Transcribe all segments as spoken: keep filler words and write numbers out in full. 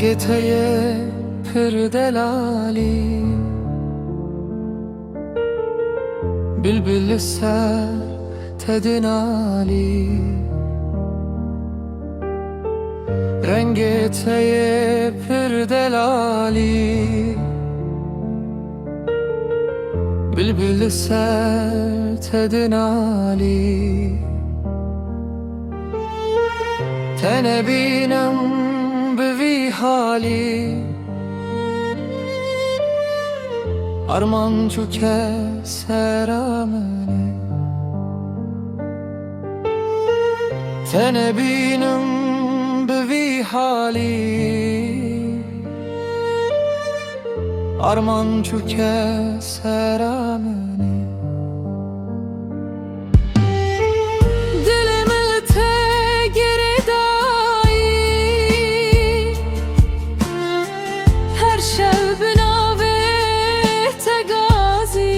Yê te yê pir delalî, bilbil li ser te dinalî. Rengê te yê pir delalî, bilbil li ser te dinalî. Te nebînim bi vî halî, armanc û kesera min e. Te nebînim bi vî halî, armanc û kesera min e. Dilê min li te girêdayî, her şev bi navê te gazî.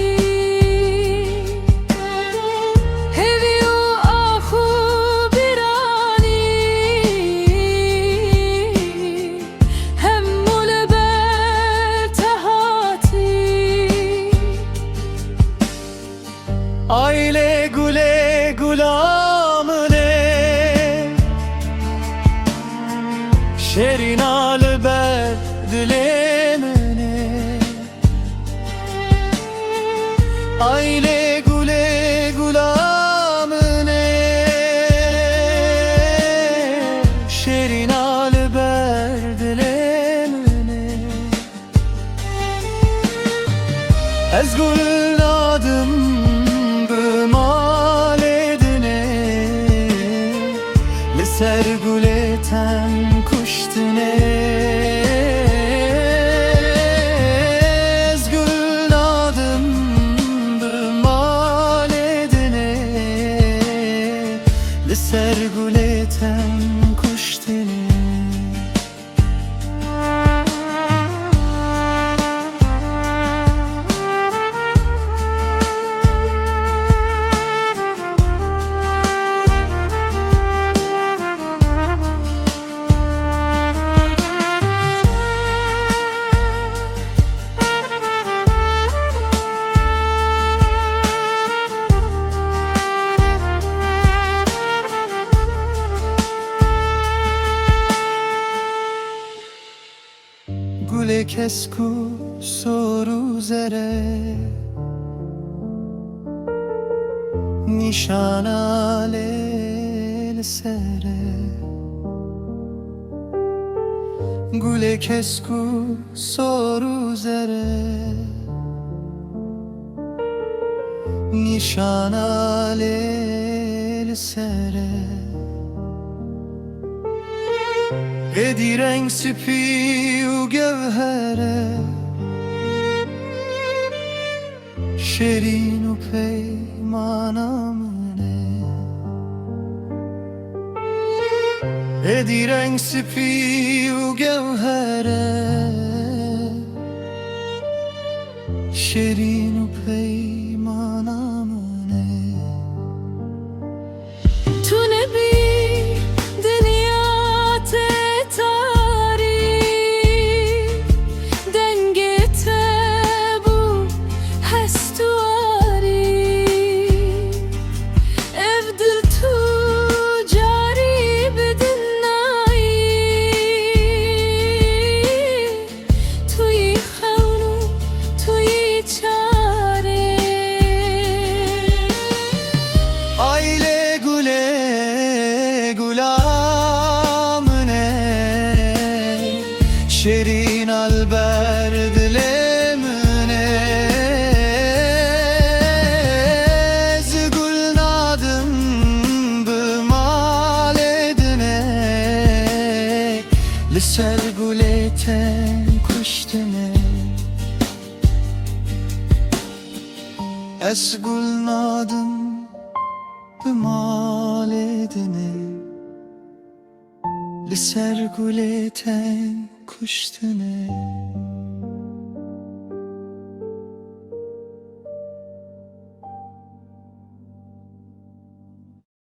Hêvî û ax û bîranî, hemû li ber te hatî. Ay lê gulê gula min ê, şêrîna li ber dilê min ê. Ay lê gulê gula min ê, şêrîna li ber dilê min ê. Ez gul nadim bi malê dinê, li ser gulê ten kuştinê. Ez gul nadim bi malê dinê, li ser gulê ten kuştinê. Gulê kesk û sor û zer e, nîşana lê li ser e. Gulê kesk û sor û zer e, nîşana lê li ser e. Êdî reng spî û gewher e, şêrîn û peymana min e. Êdî reng spî û gewher e, şêrîn û peymana min e. Tu nebî, dinya tê tarî, dengê te bû hestwarî. Ev dil tu carî bi din nayî, tu yî xewn û tu yî çarê. Ay lê gulê gula min e, şêrîna li ber dilê min e. Ez gul nadim bi malê dinê, li ser gulê ten kuştinê. Ez gul nadim bi malê dinê, li ser gulê ten kuştinê.